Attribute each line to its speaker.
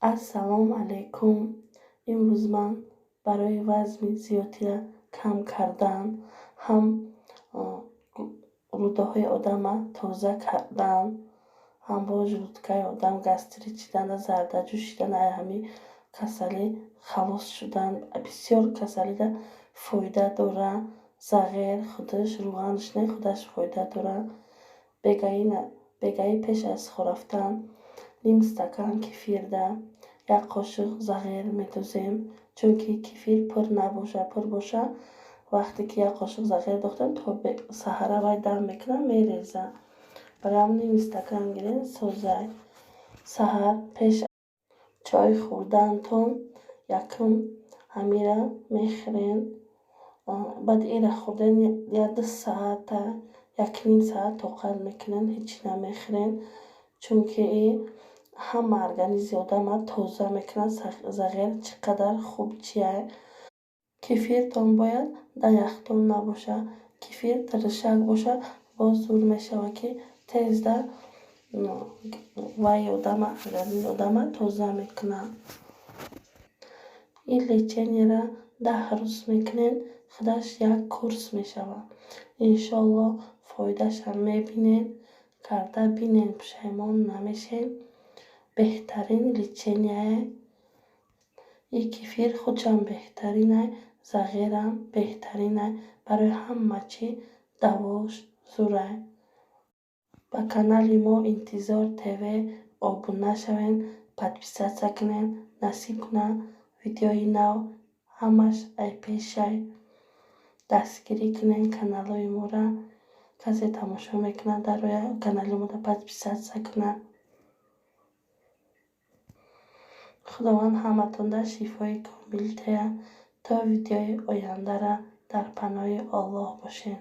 Speaker 1: Ассалому алайкум. Имрӯз ман барои вазни зиёдтира кам кардан, ҳам рӯдаҳои одама тоза кардан, ҳам бо желудкаи одам гастрит шидана, зардаҷӯ шидана, ай ҳамин касалӣ халос шудан, бисёр касалида фоида дора. Зағир худаш рӯғанаш не, худаш фоида дора. Бегаи пеш аз хӯрафтан ним стакан кефирда як қошуқ зағир медозем, чунки кефир пур набоша. Пур боша, вақте ки як қошуқ зағир дохтем, то саҳара вай дам мекунад, мереза. Барои ҳамин ним стакан гирем, созай. Саҳар пеш чой хӯрдантон якум ҳамира мехӯрен. Баъди ира хӯрден, як ду саата, якним саат тоқат мекунен, ҳеҷ намехӯрен, чунки ҳама организми одама тоза мекунад. Зағир чӣ қадар хуб чия. Кефиртон бояд дар яхдон набоша. Кефир тиршак боша, боз зур мешавад, ки тезда вай одама, организми одама тоза мекунад. Ин лечениеро 10 рӯз мекунем, худаш як курс мешавад. Иншоалло, фоидаашам мебинед, карда бинед, пушаймон намешед. Беҳтарин лечение. И кефир худшам беҳтаринай, зағирам беҳтаринай, барои ҳама чӣ давош зурай. Ба канали мо Интизор ТВ обуна шавед, подписаться кунед, насиб кунад, видеои нав ҳамаш ай пешай. Дастгирӣ кунед каналҳои моро. Касе тамошо мекунад, дароя канали моро подписаться кунад. Худованд ҳаматонда шифои комил диҳад. То видеои ояндара дар паноҳи Оллоҳ бошед.